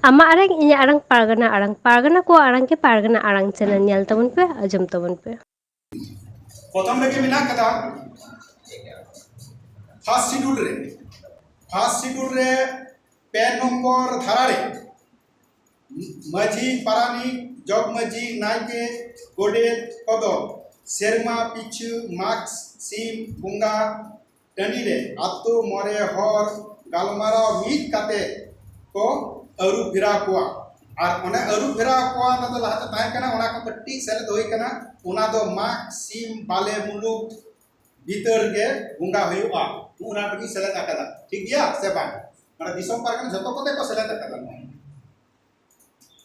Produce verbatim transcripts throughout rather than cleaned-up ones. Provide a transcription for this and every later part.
ᱟᱢᱟᱜ ᱟᱲᱟᱝ, ᱤᱧᱟᱹᱜ ᱟᱲᱟᱝ, ᱯᱟᱨᱜᱟᱱᱟ ᱟᱲᱟᱝ, ᱯᱟᱨᱜᱟᱱᱟ ᱠᱚᱣᱟᱜ ᱟᱲᱟᱝ ᱜᱮ ᱯᱟᱨᱜᱟᱱᱟ ᱟᱲᱟᱝ ᱪᱮᱱᱮᱞ ᱧᱮᱞ ᱛᱟᱵᱚᱱ ᱯᱮ, ᱟᱸᱡᱚᱢ ᱛᱟᱵᱚᱱ ᱯᱮ᱾ ᱯᱨᱚᱛᱷᱚᱢ ᱨᱮᱜᱮ ᱢᱮᱱᱟᱜ ᱠᱟᱫᱟ ᱯᱷᱟᱥᱴ ᱥᱤᱰᱩᱞ ᱨᱮ, ᱯᱷᱟᱥᱴ ᱥᱤᱰᱩᱞ ᱨᱮ ᱯᱮ ᱱᱚᱢᱵᱚᱨ ᱫᱷᱟᱨᱟ ᱨᱮ ᱢᱟᱹᱡᱷᱤ, ᱯᱟᱨᱟᱱᱤᱠ, ᱡᱚᱜᱽ ᱢᱟᱹᱡᱷᱤ, ᱱᱟᱭᱠᱮ, ᱜᱚᱰᱮᱛ ᱠᱚᱫᱚ ᱥᱮᱨᱢᱟ ᱯᱤᱪᱷᱩ ᱢᱟᱜᱽ ᱥᱤᱢ ᱵᱚᱸᱜᱟ ᱴᱟᱺᱰᱤ ᱨᱮ ᱟᱛᱳ ᱢᱚᱬᱮ ᱦᱚᱲ ᱜᱟᱞᱢᱟᱨᱟᱣ ᱢᱤᱫ ᱠᱟᱛᱮ ᱠᱚ ᱟᱹᱨᱩ ᱯᱷᱮᱨᱟᱣ ᱠᱚᱣᱟ᱾ ᱟᱨ ᱚᱱᱮ ᱟᱹᱨᱩ ᱯᱷᱮᱨᱟᱣ ᱠᱚᱣᱟ, ᱚᱱᱟ ᱫᱚ ᱞᱟᱦᱟᱛᱮ ᱛᱟᱦᱮᱸ ᱠᱟᱱᱟ, ᱚᱱᱟ ᱠᱚ ᱠᱟᱹᱴᱤᱡ ᱥᱮᱞᱮᱫ ᱦᱩᱭ ᱠᱟᱱᱟ᱾ ᱚᱱᱟ ᱫᱚ ᱢᱟᱜᱽ ᱥᱤᱢ ᱵᱟᱞᱮ ᱢᱩᱞᱩᱠ ᱵᱷᱤᱛᱟᱹᱨ ᱜᱮ ᱵᱚᱸᱜᱟ ᱦᱩᱭᱩᱜᱼᱟ᱾ ᱚᱱᱟ ᱠᱚᱜᱮ ᱥᱮᱞᱮᱫ ᱟᱠᱟᱫᱟ, ᱴᱷᱤᱠ ᱜᱮᱭᱟ ᱥᱮ ᱵᱟᱝ? ᱢᱟᱱᱮ ᱫᱤᱥᱚᱢ ᱯᱟᱨᱜᱟᱱᱟ ᱡᱷᱚᱛᱚ ᱠᱚᱛᱮ ᱠᱚ ᱥᱮᱞᱮᱫ ᱟᱠᱟᱫᱟ᱾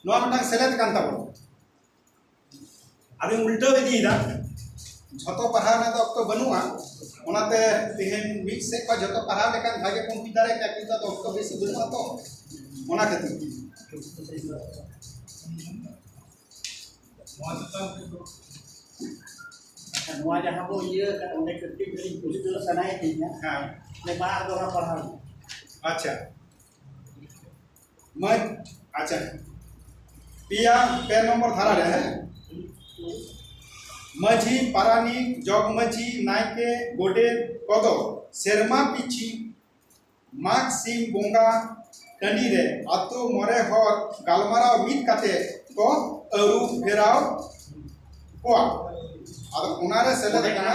ᱱᱚᱣᱟ ᱢᱤᱫᱴᱟᱝ ᱥᱮᱞᱮᱫ ᱠᱟᱱ ᱛᱟᱵᱚᱱᱟ᱾ ᱟᱫᱚᱧ ᱩᱞᱴᱟᱹᱣ ᱤᱫᱤᱭᱮᱫᱟ, ᱡᱷᱚᱛᱚ ᱯᱟᱲᱦᱟᱣ ᱨᱮᱱᱟᱜ ᱫᱚ ᱚᱠᱛᱚ ᱵᱟᱹᱱᱩᱜᱼᱟ᱾ ᱚᱱᱟᱛᱮ ᱛᱮᱦᱮᱧ ᱢᱤᱫ ᱥᱮᱫ ᱠᱷᱚᱱ ᱡᱷᱚᱛᱚ ᱯᱟᱲᱦᱟᱣ ᱞᱮᱠᱷᱟᱱ ᱵᱷᱟᱜᱮ ᱵᱚᱱ ᱵᱩᱡᱽ ᱫᱟᱲᱮᱭᱟᱜ ᱠᱮᱭᱟ, ᱠᱤᱱᱛᱩ ᱟᱫᱚ ᱚᱠᱛᱚ ᱵᱮᱥᱤ ᱵᱟᱹᱱᱩᱜᱼᱟ ᱛᱚ, ᱚᱱᱟ ᱠᱷᱟᱹᱛᱤᱨ ᱛᱮ᱾ ᱱᱚᱣᱟ ᱪᱮᱛᱟᱱ ᱨᱮᱫᱚ, ᱟᱪᱪᱷᱟ, ᱱᱚᱣᱟ ᱡᱟᱦᱟᱸ ᱵᱚ ᱤᱭᱟᱹ ᱟᱠᱟᱫ, ᱚᱸᱰᱮ ᱠᱟᱹᱴᱤᱡ ᱠᱟᱹᱴᱤᱡ ᱯᱩᱥᱴᱟᱹᱣ ᱥᱟᱱᱟᱭᱮᱫ ᱞᱤᱧᱟ᱾ ᱦᱮᱸ᱾ ᱚᱸᱰᱮ ᱵᱟᱨ ᱫᱚᱦᱲᱟ ᱯᱟᱲᱦᱟᱣ ᱢᱮ᱾ ᱟᱪᱪᱷᱟ᱾ ᱢᱟᱹᱡ-, ᱟᱪᱪᱷᱟ᱾ ᱯᱮᱭᱟ, ᱯᱮ ᱱᱚᱢᱵᱚᱨ ᱫᱷᱟᱨᱟ ᱨᱮ, ᱦᱮᱸ? ᱢᱟᱹᱡᱷᱤ, ᱯᱟᱨᱟᱱᱤᱠ, ᱡᱚᱜᱽ ᱢᱟᱹᱡᱷᱤ, ᱱᱟᱭᱠᱮ, ᱜᱚᱰᱮᱛ ᱠᱚᱫᱚ ᱥᱮᱨᱢᱟ ᱯᱤᱪᱷᱤ ᱢᱟᱜᱽ ᱥᱤᱢ ᱵᱚᱸᱜᱟ ᱴᱟᱺᱰᱤ ᱨᱮ ᱟᱛᱳ ᱢᱚᱬᱮ ᱦᱚᱲ ᱜᱟᱞᱢᱟᱨᱟᱣ ᱢᱤᱫ ᱠᱟᱛᱮ ᱠᱚ ᱟᱹᱨᱩ ᱯᱷᱮᱨᱟᱣ ᱠᱚᱣᱟ᱾ ᱟᱫᱚ ᱚᱱᱟᱨᱮ ᱥᱮᱞᱮᱫ ᱟᱠᱟᱱᱟ,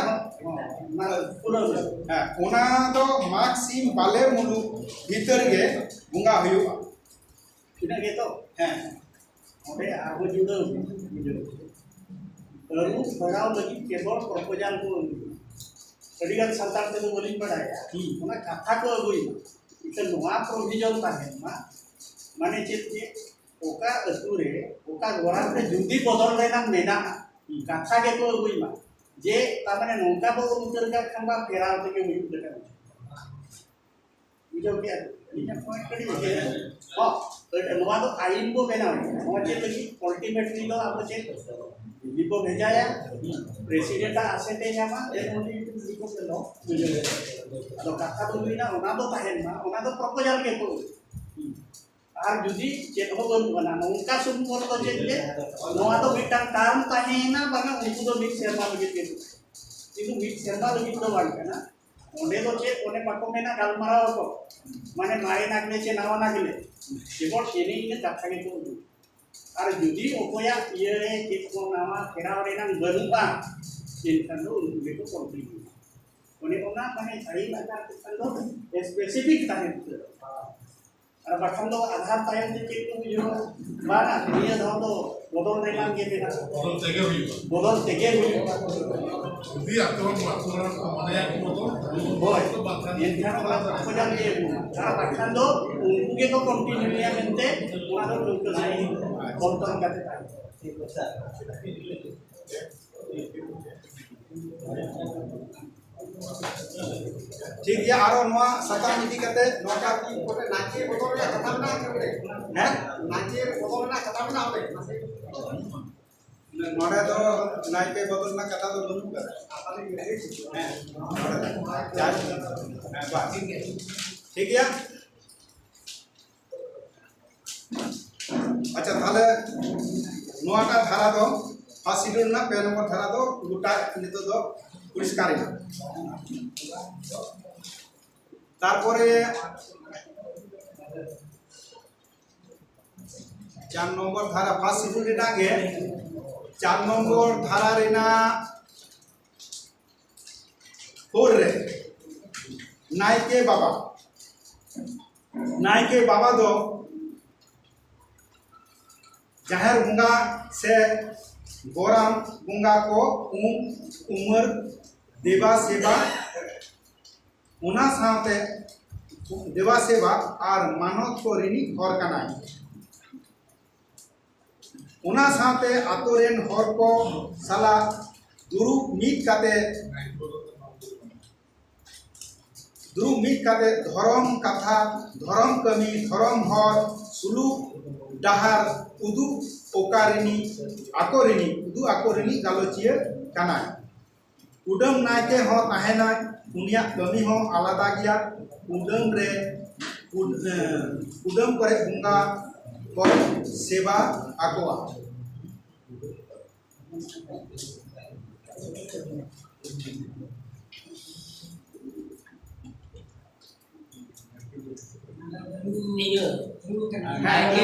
ᱦᱮᱸ, ᱚᱱᱟ ᱫᱚ ᱢᱟᱜᱽ ᱥᱤᱢ ᱵᱟᱞᱮ ᱢᱩᱞᱩᱠ ᱵᱷᱤᱛᱟᱹᱨ ᱜᱮ ᱵᱚᱸᱜᱟ ᱦᱩᱭᱩᱜᱼᱟ᱾ ᱤᱱᱟᱹ ᱜᱮᱛᱚ? ᱦᱮᱸ᱾ ᱚᱸᱰᱮ ᱟᱨᱦᱚᱸ ᱡᱩᱫᱟᱹ ᱵᱩᱡᱷᱟᱹᱣ᱾ ᱟᱹᱨᱩ ᱯᱷᱮᱨᱟᱣ ᱞᱟᱹᱜᱤᱫ ᱠᱮᱵᱚᱞ ᱯᱨᱚᱯᱳᱡᱟᱞ ᱠᱚ ᱟᱹᱜᱩᱭᱟ᱾ ᱟᱹᱰᱤᱜᱟᱱ ᱥᱟᱱᱛᱟᱲ ᱛᱮᱫᱚ ᱵᱟᱹᱞᱤᱧ ᱵᱟᱲᱟᱭᱟ᱾ ᱦᱩᱸ᱾ ᱚᱱᱟ ᱠᱟᱛᱷᱟ ᱠᱚ ᱟᱹᱜᱩᱭ ᱢᱟ᱾ ᱮᱱᱠᱷᱟᱱ ᱱᱚᱣᱟ ᱯᱨᱚᱵᱷᱤᱡᱚᱱ ᱛᱟᱦᱮᱱ ᱢᱟ᱾ ᱢᱟᱱᱮ ᱪᱮᱫ ᱡᱮ ᱚᱠᱟ ᱟᱹᱛᱩ ᱨᱮ, ᱚᱠᱟ ᱜᱚᱨᱟᱢ ᱨᱮ ᱡᱩᱫᱤ ᱵᱚᱫᱚᱞ ᱨᱮᱱᱟᱜ ᱢᱮᱱᱟᱜᱼᱟ, ᱦᱩᱸ᱾ ᱠᱟᱛᱷᱟ ᱜᱮᱠᱚ ᱟᱹᱜᱩᱭ ᱢᱟ᱾ ᱡᱮ ᱛᱟᱨ ᱢᱟᱱᱮ ᱱᱚᱝᱠᱟ ᱵᱚ ᱩᱛᱟᱹᱨ ᱠᱟᱜ ᱠᱷᱟᱱ ᱵᱟ ᱯᱷᱮᱨᱟᱣ ᱛᱮᱜᱮ ᱦᱩᱭᱩᱜ ᱞᱮᱠᱟ ᱵᱩᱡᱷᱟᱹᱜ᱾ ᱵᱩᱡᱷᱟᱹᱣ ᱠᱮᱜᱼᱟ? ᱟᱹᱞᱤᱧᱟᱜ ᱯᱚᱭᱮᱱᱴ ᱠᱟᱹᱴᱤᱡ ᱵᱩᱡᱷᱟᱹᱣ᱾ ᱦᱚᱸ, ᱱᱚᱣᱟ ᱫᱚ ᱟᱹᱭᱤᱱ ᱵᱚ ᱵᱮᱱᱟᱣ ᱮᱫᱟ᱾ ᱱᱚᱣᱟ ᱪᱮᱫ ᱞᱟᱹᱜᱤᱫ? ᱟᱞᱴᱤᱢᱮᱴᱞᱤ ᱫᱚ ᱟᱵᱚ ᱪᱮᱫ ᱫᱤᱞᱞᱤ ᱵᱚ ᱵᱷᱮᱡᱟᱭᱟ, ᱯᱨᱮᱥᱤᱰᱮᱱᱴ ᱟᱜ ᱟᱥᱮᱛ ᱮ ᱧᱟᱢᱟ, ᱫᱮᱱ ᱚᱱᱞᱤ ᱤᱴ ᱩᱭᱤᱞ ᱵᱤᱠᱟᱢ ᱫᱟ ᱞᱚ᱾ ᱟᱫᱚ ᱠᱟᱛᱷᱟ ᱫᱚ ᱦᱩᱭᱱᱟ, ᱚᱱᱟ ᱫᱚ ᱛᱟᱦᱮᱱ ᱢᱟ, ᱚᱱᱟ ᱫᱚ ᱯᱨᱚᱯᱳᱡᱟᱞ ᱜᱮ ᱠᱚ᱾ ᱟᱨ ᱡᱩᱫᱤ ᱪᱮᱫ ᱦᱚᱸ ᱵᱟᱹᱱᱩᱜ ᱟᱱᱟ, ᱱᱚᱝᱠᱟ ᱥᱚᱢᱯᱚᱨᱠᱚ ᱪᱮᱫ ᱡᱮ ᱱᱚᱣᱟ ᱫᱚ ᱢᱤᱫᱴᱟᱝ ᱴᱟᱨᱢ ᱛᱟᱦᱮᱸᱭᱮᱱᱟ, ᱵᱟᱝᱟ ᱩᱱᱠᱩ ᱫᱚ ᱢᱤᱫ ᱥᱮᱨᱢᱟ ᱞᱟᱹᱜᱤᱫ ᱜᱮ, ᱠᱤᱱᱛᱩ ᱢᱤᱫ ᱥᱮᱨᱢᱟ ᱞᱟᱹᱜᱤᱫ ᱫᱚ ᱵᱟᱝ ᱠᱟᱱᱟ᱾ ᱚᱸᱰᱮ ᱫᱚ ᱪᱮᱫ, ᱚᱱᱮ ᱵᱟᱠᱚ ᱢᱮᱱᱟ ᱜᱟᱞᱢᱟᱨᱟᱣ ᱟᱠᱚ, ᱢᱟᱱᱮ ᱢᱟᱨᱮ ᱱᱟᱜᱽᱞᱮ ᱪᱮ ᱱᱟᱣᱟ ᱱᱟᱜᱽᱞᱮ, ᱠᱮᱵᱚᱞ ᱮᱱᱮ ᱤᱱᱟᱹ ᱠᱟᱛᱷᱟ ᱜᱮᱠᱚ ᱩᱫᱩᱜ᱾ ᱟᱨ ᱡᱩᱫᱤ ᱚᱠᱚᱭᱟᱜ ᱤᱭᱟᱹ ᱨᱮ ᱪᱮᱫ ᱠᱚ ᱱᱟᱣᱟ ᱯᱷᱮᱨᱟᱣ ᱨᱮᱱᱟᱜ ᱵᱟᱹᱱᱩᱜᱼᱟ, ᱮᱱᱠᱷᱟᱱ ᱫᱚ ᱩᱱᱠᱩ ᱜᱮᱠᱚ ᱠᱚᱱᱴᱤᱱᱤᱭᱩ᱾ ᱚᱱᱮ ᱚᱱᱟ ᱢᱟᱱᱮ ᱟᱹᱰᱤ ᱞᱟᱜᱟᱣ ᱠᱷᱟᱱ ᱫᱚ ᱥᱯᱮᱥᱤᱯᱷᱤᱠ ᱛᱟᱦᱮᱸ ᱩᱛᱟᱹᱨᱚᱜᱼᱟ᱾ ᱟᱨ ᱵᱟᱠᱷᱟᱱ ᱫᱚ ᱟᱫᱷᱟᱨ ᱛᱟᱭᱚᱢ ᱛᱮ ᱪᱮᱫ ᱠᱚ ᱵᱩᱡᱷᱟᱹᱣᱟ? ᱵᱟᱝᱟ, ᱱᱤᱭᱟᱹ ᱫᱷᱟᱣ ᱫᱚ ᱵᱚᱫᱚᱞ ᱨᱮᱱᱟᱜ ᱜᱮ ᱢᱮᱱᱟᱜᱼᱟ᱾ ᱵᱚᱫᱚᱞ ᱛᱮᱜᱮ ᱦᱩᱭᱩᱜᱼᱟ᱾ ᱵᱚᱫᱚᱞ ᱛᱮᱜᱮ ᱦᱩᱭᱩᱜᱼᱟ᱾ ᱡᱩᱫᱤ ᱟᱛᱳ ᱦᱚᱲ ᱠᱚ, ᱟᱛᱳ ᱦᱚᱲ ᱠᱚ ᱢᱚᱱᱮᱭᱟ ᱠᱚ ᱵᱚᱫᱚᱞ, ᱦᱳᱭ᱾ ᱵᱟᱝᱠᱷᱟᱱ ᱮᱱᱠᱷᱟᱱ ᱚᱱᱟ ᱫᱚ ᱟᱠᱚ ᱡᱟᱱ ᱜᱮ ᱦᱩᱭᱩᱜᱼᱟ᱾ ᱟᱨ ᱵᱟᱠᱷᱟᱱ ᱫᱚ ᱩᱱᱠᱩ ᱜᱮᱠᱚ ᱠᱚᱱᱴᱤᱱᱤᱭᱩᱭᱟ ᱢᱮᱱᱛᱮ ᱚᱱᱟ ᱫᱚ ᱴᱷᱟᱹᱣᱠᱟᱹ ᱥᱟᱺᱦᱤᱡ ᱚᱞ ᱛᱚᱞ ᱠᱟᱛᱮ ᱛᱟᱦᱮᱸ᱾ ᱴᱷᱤᱠ ᱜᱮᱭᱟ, ᱟᱨᱚ ᱱᱚᱣᱟ ᱥᱟᱛᱟᱢ ᱤᱫᱤ ᱠᱟᱛᱮ ᱱᱚᱝᱠᱟ ᱱᱟᱭᱠᱮ ᱵᱚᱫᱚᱞ ᱨᱮᱭᱟᱜ ᱠᱟᱛᱷᱟ ᱢᱮᱱᱟᱜᱼᱟ ᱠᱤ ᱚᱸᱰᱮ? ᱦᱮᱸ? ᱱᱟᱭᱠᱮ ᱵᱚᱫᱚᱞ ᱨᱮᱱᱟᱜ ᱠᱟᱛᱷᱟ ᱢᱮᱱᱟᱜᱼᱟ ᱚᱸᱰᱮ? ᱱᱚᱰᱮ ᱫᱚ ᱱᱟᱭᱠᱮ ᱵᱚᱫᱚᱞ ᱨᱮᱱᱟᱜ ᱠᱟᱛᱷᱟ ᱫᱚ ᱵᱟᱹᱱᱩᱜ ᱠᱟᱫᱟ᱾ ᱦᱮᱸ, ᱱᱚᱰᱮ ᱫᱚ ᱡᱟᱦᱮᱨ, ᱦᱮᱸ, ᱵᱟᱥ᱾ ᱴᱷᱤᱠ ᱜᱮᱭᱟ᱾ ᱟᱪᱪᱷᱟ, ᱛᱟᱦᱞᱮ ᱱᱚᱣᱟᱴᱟᱜ ᱫᱷᱟᱨᱟ ᱫᱚ, ᱯᱷᱟᱥᱴ ᱥᱤᱰᱩᱞ ᱨᱮᱱᱟᱜ ᱯᱮ ᱱᱚᱢᱵᱚᱨ ᱫᱷᱟᱨᱟ ᱫᱚ ᱜᱚᱴᱟ ᱱᱤᱛᱚᱜ ᱫᱚ ᱯᱚᱨᱤᱥᱠᱟᱨ ᱮᱱᱟ᱾ ᱛᱟᱨᱯᱚᱨᱮ ᱪᱟᱨ ᱱᱚᱢᱵᱚᱨ ᱫᱷᱟᱨᱟ, ᱯᱷᱟᱥᱴ ᱥᱤᱰᱩᱞ ᱨᱮᱱᱟᱜ ᱜᱮ ᱪᱟᱨ ᱱᱚᱢᱵᱚᱨ ᱫᱷᱟᱨᱟ ᱨᱮᱱᱟᱜ ᱯᱷᱳᱨ ᱨᱮ ᱱᱟᱭᱠᱮ ᱵᱟᱵᱟ, ᱱᱟᱭᱠᱮ ᱵᱟᱵᱟ ᱫᱚ ᱡᱟᱦᱮᱨ ᱵᱚᱸᱜᱟ ᱥᱮ ᱜᱚᱨᱟᱢ ᱵᱚᱸᱜᱟ ᱠᱚ ᱩᱢ ᱩᱢᱟᱹᱨ ᱫᱮᱵᱟ ᱥᱮᱵᱟ, ᱚᱱᱟ ᱥᱟᱶᱛᱮ ᱫᱮᱵᱟ ᱥᱮᱵᱟ ᱟᱨ ᱢᱟᱱᱚᱛ ᱠᱚ ᱨᱤᱱᱤᱡ ᱦᱚᱲ ᱠᱟᱱᱟᱭ᱾ ᱚᱱᱟ ᱥᱟᱶᱛᱮ ᱟᱛᱳ ᱨᱮᱱ ᱦᱚᱲ ᱠᱚ ᱥᱟᱞᱟᱜ ᱫᱩᱲᱩᱵ ᱢᱤᱫ ᱠᱟᱛᱮ, ᱫᱩᱲᱩᱵ ᱢᱤᱫ ᱠᱟᱛᱮ ᱫᱷᱚᱨᱚᱢ ᱠᱟᱛᱷᱟ, ᱫᱷᱚᱨᱚᱢ ᱠᱟᱹᱢᱤ, ᱫᱷᱚᱨᱚᱢ ᱦᱚᱨ, ᱥᱩᱞᱩᱠ ᱰᱟᱦᱟᱨ ᱩᱫᱩᱜ ᱚᱠᱟ ᱨᱤᱱᱤᱡ, ᱟᱠᱚ ᱨᱤᱱᱤᱡ, ᱩᱫᱩᱜ ᱟᱠᱚ ᱨᱤᱱᱤᱡ ᱜᱟᱞᱚᱪᱤᱭᱟᱹ ᱠᱟᱱᱟᱭ᱾ ᱠᱩᱰᱟᱹᱢ ᱱᱟᱭᱠᱮ ᱦᱚᱸ ᱛᱟᱦᱮᱱᱟᱭ, ᱩᱱᱤᱭᱟᱜ ᱠᱟᱹᱢᱤ ᱦᱚᱸ ᱟᱞᱟᱫᱟ ᱜᱮᱭᱟ᱾ ᱠᱩᱰᱟᱹᱢ ᱨᱮ ᱠᱩᱰ- ᱮ, ᱠᱩᱰᱟᱹᱢ ᱠᱚᱨᱮ ᱵᱚᱸᱜᱟ ᱠᱚ ᱥᱮᱵᱟ ᱟᱠᱚᱣᱟ᱾ ᱤᱭᱟᱹ, ᱱᱟᱭᱠᱮ,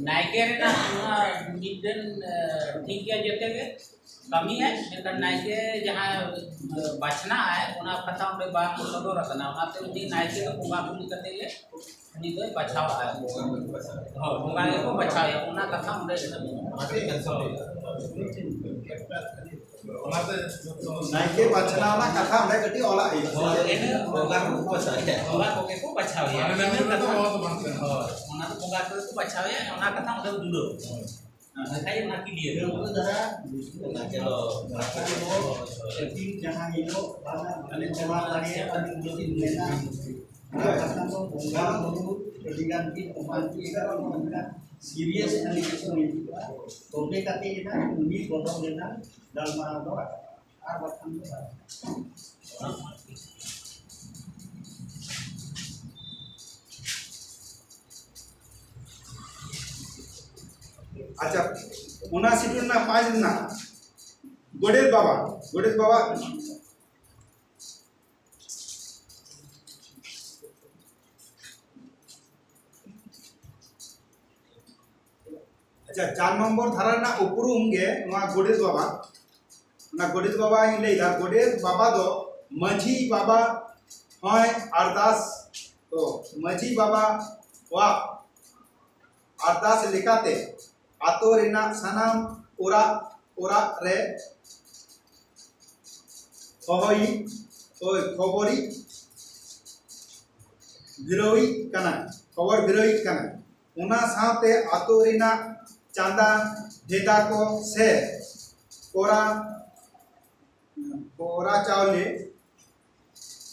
ᱱᱟᱭᱠᱮ ᱨᱮᱱᱟᱜ ᱱᱚᱣᱟ ᱢᱤᱫᱴᱮᱱ, ᱮ, ᱴᱷᱤᱠ ᱜᱮᱭᱟ, ᱡᱚᱛᱚ ᱜᱮ ᱠᱟᱹᱢᱤᱭᱟᱭ, ᱢᱮᱱᱠᱷᱟᱱ ᱱᱟᱭᱠᱮ ᱡᱟᱦᱟᱸ, ᱮ, ᱵᱟᱪᱷᱱᱟᱜ ᱟᱭ, ᱚᱱᱟ ᱠᱟᱛᱷᱟ ᱚᱸᱰᱮ ᱵᱟᱝ ᱥᱚᱫᱚᱨ ᱟᱠᱟᱱᱟ᱾ ᱚᱱᱟᱛᱮ ᱩᱱᱤ ᱱᱟᱭᱠᱮ ᱫᱚ ᱵᱚᱸᱜᱟ ᱠᱚ ᱞᱮᱠᱟᱛᱮ ᱜᱮ ᱩᱱᱤ ᱫᱚᱭ ᱵᱟᱪᱷᱟᱣ ᱟᱠᱟᱫ ᱠᱚᱣᱟ᱾ ᱦᱳᱭ, ᱵᱚᱸᱜᱟ ᱜᱮᱠᱚ ᱵᱟᱪᱷᱟᱣᱮᱭᱟ, ᱚᱱᱟ ᱠᱟᱛᱷᱟ ᱚᱸᱰᱮ ᱜᱮ ᱢᱮᱱᱟᱜᱼᱟ᱾ ᱚᱱᱟᱛᱮ ᱱᱟᱭᱠᱮ ᱵᱟᱪᱷᱱᱟᱣ ᱨᱮᱱᱟᱜ ᱠᱟᱛᱷᱟ ᱚᱸᱰᱮ ᱠᱟᱹᱴᱤᱡ ᱚᱞᱟᱜ ᱦᱩᱭᱩᱜᱼᱟ᱾ ᱦᱳᱭ, ᱤᱱᱟᱹ ᱵᱚᱸᱜᱟ ᱠᱚᱠᱚ ᱵᱟᱪᱷᱟᱣᱮᱭᱟ᱾ ᱵᱚᱸᱜᱟ ᱠᱚᱜᱮ ᱠᱚ ᱵᱟᱪᱷᱟᱣᱮᱭᱟ᱾ ᱢᱟᱱᱮ ᱢᱮᱱ ᱠᱟᱛᱷᱟ ᱫᱚ ᱚᱞ ᱫᱚ ᱵᱟᱝ ᱠᱟᱱᱟ᱾ ᱦᱳᱭ, ᱚᱱᱟ ᱫᱚ ᱵᱚᱸᱜᱟ ᱠᱚᱜᱮ ᱠᱚ ᱵᱟᱪᱷᱟᱣᱮᱭᱟ, ᱚᱱᱟ ᱠᱟᱛᱷᱟ ᱚᱸᱰᱮ ᱫᱩᱞᱟᱹᱣ᱾ ᱵᱟᱠᱷᱟᱡ ᱚᱱᱟ ᱠᱤ ᱞᱟᱹᱭ ᱫᱚ? ᱚᱱᱟ ᱪᱚᱞᱚ᱾ ᱡᱟᱦᱟᱸ ᱦᱤᱞᱳᱜ ᱵᱟᱝᱟ, ᱟᱞᱮ ᱪᱟᱞᱟᱣ ᱫᱟᱲᱮᱭᱟᱜᱼᱟ, ᱟᱹᱰᱤ ᱩᱰᱩᱠ ᱤᱧ ᱢᱮᱱᱟ᱾ ᱟᱨ ᱵᱟᱠᱷᱟᱱ ᱫᱚ ᱵᱚᱸᱜᱟ ᱵᱩᱨᱩ ᱟᱹᱰᱤ ᱜᱟᱱ ᱜᱮ ᱚᱯᱟᱱ ᱪᱮᱫ ᱠᱟᱨᱚᱱ ᱚᱱᱠᱟ serious allegation ᱦᱩᱭᱩᱜᱼᱟ᱾ ᱛᱚᱵᱮ ᱠᱟᱛᱮ ᱜᱮ ᱱᱟᱜ ᱩᱱᱤ ᱵᱚᱫᱚᱞ ᱨᱮᱱᱟᱜ ᱜᱟᱞᱢᱟᱨᱟᱣ ᱫᱚ ᱨᱟᱠᱟᱵᱼᱟ᱾ ᱟᱨ ᱵᱟᱠᱷᱟᱱ ᱫᱚ ᱵᱟᱝ᱾ ᱟᱪᱪᱷᱟ, ᱚᱱᱟ ᱥᱤᱴᱩ ᱨᱮᱱᱟᱜ ᱯᱟᱸᱪ ᱨᱮᱱᱟᱜ ᱜᱚᱰᱮᱛ ᱵᱟᱵᱟ, ᱜᱚᱰᱮᱛ ᱵᱟᱵᱟ᱾ ᱟᱪᱪᱷᱟ, ᱪᱟᱨ ᱱᱚᱢᱵᱚᱨ ᱫᱷᱟᱨᱟ ᱨᱮᱱᱟᱜ ᱩᱯᱨᱩᱢ ᱜᱮ ᱱᱚᱣᱟ ᱜᱚᱰᱮᱛ ᱵᱟᱵᱟ᱾ ᱚᱱᱟ ᱜᱚᱰᱮᱛ ᱵᱟᱵᱟᱧ ᱞᱟᱹᱭᱫᱟ, ᱜᱚᱰᱮᱛ ᱵᱟᱵᱟ ᱫᱚ ᱢᱟᱹᱡᱷᱤ ᱵᱟᱵᱟ ᱦᱚᱸᱭ ᱟᱨᱫᱟᱥ, ᱛᱚ ᱢᱟᱹᱡᱷᱤ ᱵᱟᱵᱟ ᱣᱟᱜ ᱟᱨᱫᱟᱥ ᱞᱮᱠᱟᱛᱮ ᱟᱛᱳ ᱨᱮᱱᱟᱜ ᱥᱟᱱᱟᱢ ᱚᱲᱟᱜ ᱚᱲᱟᱜ ᱨᱮ ᱦᱚᱦᱚᱭᱤᱡ, ᱦᱳᱭ, ᱠᱷᱚᱵᱚᱨᱤᱡ ᱜᱷᱤᱨᱟᱹᱣᱤᱡ ᱠᱟᱱᱟ, ᱠᱷᱚᱵᱚᱨ ᱜᱷᱤᱨᱟᱹᱣᱤᱡ ᱠᱟᱱᱟ᱾ ᱚᱱᱟ ᱥᱟᱶᱛᱮ ᱟᱛᱳ ᱨᱮᱱᱟᱜ ᱪᱟᱸᱫᱟ ᱵᱷᱮᱫᱟ ᱠᱚ ᱥᱮ ᱠᱚᱨᱟ, ᱠᱚᱨᱟ ᱪᱟᱣᱞᱮ,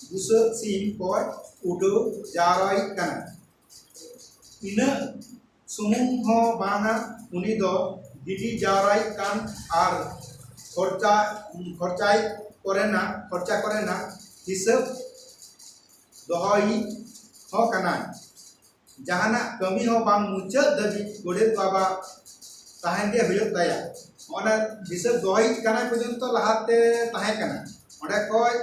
ᱵᱩᱥᱟᱹᱜ ᱥᱤᱢ ᱠᱚᱭ ᱩᱰᱟᱹᱣ ᱡᱟᱣᱨᱟᱭᱮᱫ ᱠᱟᱱᱟ᱾ ᱤᱱᱟᱹᱜ ᱥᱩᱢᱩᱝ ᱦᱚᱸ ᱵᱟᱝᱟ, ᱩᱱᱤ ᱫᱚ ᱜᱤᱰᱤ ᱡᱟᱣᱨᱟᱭᱮᱫ ᱠᱟᱱ ᱟᱨ ᱠᱷᱚᱨᱪᱟ, ᱠᱷᱚᱨᱪᱟᱭ ᱠᱚᱨᱮᱱᱟᱜ, ᱠᱷᱚᱨᱪᱟ ᱠᱚᱨᱮᱱᱟᱜ ᱦᱤᱥᱟᱹᱵ ᱫᱚᱦᱚᱭᱤᱡ ᱦᱚᱸ ᱠᱟᱱᱟ᱾ ᱡᱟᱦᱟᱱᱟᱜ ᱠᱟᱹᱢᱤ ᱦᱚᱸ ᱵᱟᱝ ᱢᱩᱪᱟᱹᱫ ᱫᱷᱟᱹᱵᱤᱡ ᱜᱚᱰᱮᱛ ᱵᱟᱵᱟ ᱛᱟᱦᱮᱱ ᱜᱮ ᱦᱩᱭᱩᱜ ᱛᱟᱭᱟ᱾ ᱚᱱᱟ ᱦᱤᱥᱟᱹᱵ ᱫᱚᱦᱚᱭᱤᱡ ᱠᱟᱱᱟᱭ ᱯᱚᱨᱡᱚᱱᱛᱚ ᱞᱟᱦᱟᱛᱮ ᱛᱟᱦᱮᱸ ᱠᱟᱱᱟ, ᱚᱸᱰᱮ ᱠᱷᱚᱡ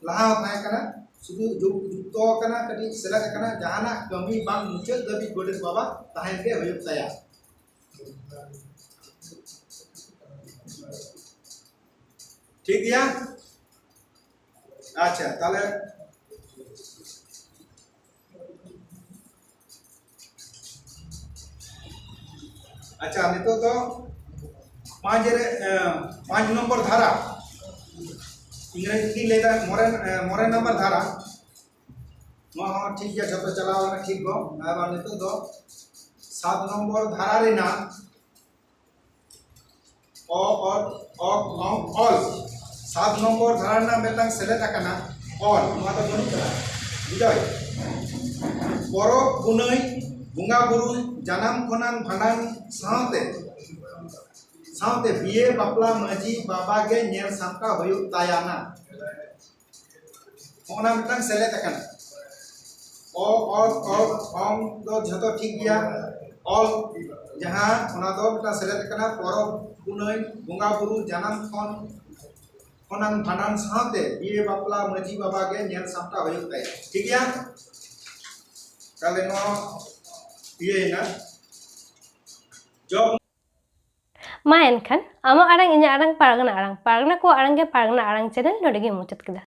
ᱞᱟᱦᱟ ᱦᱚᱸ ᱛᱟᱦᱮᱸ ᱠᱟᱱᱟ, ᱥᱩᱫᱷᱩ ᱡᱩ-, ᱡᱩᱠᱛᱚ ᱟᱠᱟᱱᱟ, ᱠᱟᱹᱴᱤᱡ ᱥᱮᱞᱮᱫ ᱟᱠᱟᱱᱟ, ᱡᱟᱦᱟᱱᱟᱜ ᱠᱟᱹᱢᱤ ᱵᱟᱝ ᱢᱩᱪᱟᱹᱫ ᱫᱷᱟᱹᱵᱤᱡ ᱜᱚᱰᱮᱛ ᱵᱟᱵᱟ ᱛᱟᱦᱮᱱ ᱜᱮ ᱦᱩᱭᱩᱜ ᱛᱟᱭᱟ᱾ ᱴᱷᱤᱠ ᱜᱮᱭᱟ? ᱟᱪᱪᱷᱟ, ᱛᱟᱦᱞᱮ ᱟᱪᱪᱷᱟ, ᱱᱤᱛᱚᱜ ᱫᱚ ᱯᱟᱸᱪ ᱨᱮ, ᱮ, ᱯᱟᱸᱪ ᱱᱚᱢᱵᱚᱨ ᱫᱷᱟᱨᱟ, ᱤᱝᱨᱮᱡᱤ ᱛᱤᱧ ᱞᱟᱹᱭᱫᱟ, ᱢᱚᱬᱮ, ᱮ, ᱢᱚᱬᱮ ᱱᱚᱢᱵᱚᱨ ᱫᱷᱟᱨᱟ᱾ ᱱᱚᱣᱟ ᱦᱚᱸ ᱴᱷᱤᱠ ᱜᱮᱭᱟ, ᱡᱚᱛᱚ ᱪᱟᱞᱟᱣ ᱟᱠᱟᱱᱟ ᱴᱷᱤᱠ ᱫᱚ᱾ ᱟᱵᱟᱨ ᱱᱤᱛᱚᱜ ᱫᱚ ᱥᱟᱛ ᱱᱚᱢᱵᱚᱨ ᱫᱷᱟᱨᱟ ᱨᱮᱱᱟᱜ ᱚ, ᱚ, ᱚ, ᱚ, ᱚᱞ᱾ ᱥᱟᱛ ᱱᱚᱢᱵᱚᱨ ᱫᱷᱟᱨᱟ ᱨᱮᱱᱟᱜ ᱢᱤᱫᱴᱟᱝ ᱥᱮᱞᱮᱫ ᱟᱠᱟᱱᱟ ᱚᱞ᱾ ᱱᱚᱣᱟ ᱫᱚ ᱵᱟᱹᱱᱩᱜ ᱠᱟᱫᱟ᱾ ᱵᱩᱡᱷᱟᱹᱣ? ᱯᱚᱨᱚᱵᱽ ᱯᱩᱱᱟᱹᱭ, ᱵᱚᱸᱜᱟ ᱵᱩᱨᱩ, ᱡᱟᱱᱟᱢ ᱠᱷᱚᱱᱟᱝ ᱵᱷᱟᱸᱰᱟᱱ ᱥᱟᱶᱛᱮ, ᱥᱟᱶᱛᱮ ᱵᱤᱭᱮ ᱵᱟᱯᱞᱟ ᱢᱟᱹᱡᱷᱤ ᱵᱟᱵᱟ ᱜᱮ ᱧᱮᱞ ᱥᱟᱢᱴᱟᱣ ᱦᱩᱭᱩᱜ ᱛᱟᱭᱟ ᱱᱟ᱾ ᱚᱱᱟ ᱢᱤᱫᱴᱟᱝ ᱥᱮᱞᱮᱫ ᱟᱠᱟᱱᱟ᱾ ᱚ, ᱚ, ᱚ, ᱚᱝ ᱫᱚ ᱡᱷᱚᱛᱚ ᱴᱷᱤᱠ ᱜᱮᱭᱟ᱾ ᱚᱞ ᱡᱟᱦᱟᱸ, ᱚᱱᱟ ᱫᱚ ᱢᱤᱫᱴᱟᱝ ᱥᱮᱞᱮᱫ ᱟᱠᱟᱱᱟ, ᱯᱚᱨᱚᱵᱽ ᱯᱩᱱᱟᱹᱭ, ᱵᱚᱸᱜᱟ ᱵᱩᱨᱩ, ᱡᱟᱱᱟᱢ ᱠᱷᱚᱱ, ᱠᱷᱚᱱᱟᱝ ᱵᱷᱟᱸᱰᱟᱱ ᱥᱟᱶᱛᱮ ᱵᱤᱭᱮ ᱵᱟᱯᱞᱟ ᱢᱟᱹᱡᱷᱤ ᱵᱟᱵᱟ ᱜᱮ ᱧᱮᱞ ᱥᱟᱢᱴᱟᱣ ᱦᱩᱭᱩᱜ ᱛᱟᱭᱟ᱾ ᱴᱷᱤᱠ ᱜᱮᱭᱟ? ᱛᱟᱦᱞᱮ ᱱᱚᱣᱟ ᱤᱭᱟᱹᱭᱮᱱᱟ᱾ ᱡᱚᱵ ᱢᱟ ᱮᱱᱠᱷᱟᱱ, ᱟᱢᱟᱜ ᱟᱲᱟᱝ, ᱤᱧᱟᱹᱜ ᱟᱲᱟᱝ, ᱯᱟᱨᱜᱟᱱᱟ ᱟᱲᱟᱝ, ᱯᱟᱨᱜᱟᱱᱟ ᱠᱚᱣᱟᱜ ᱟᱲᱟᱝ ᱜᱮ ᱯᱟᱨᱜᱟᱱᱟ ᱟᱲᱟᱝ ᱪᱮᱱᱮᱞ ᱱᱚᱰᱮ ᱜᱮ ᱢᱩᱪᱟᱹᱫ ᱠᱮᱫᱟ᱾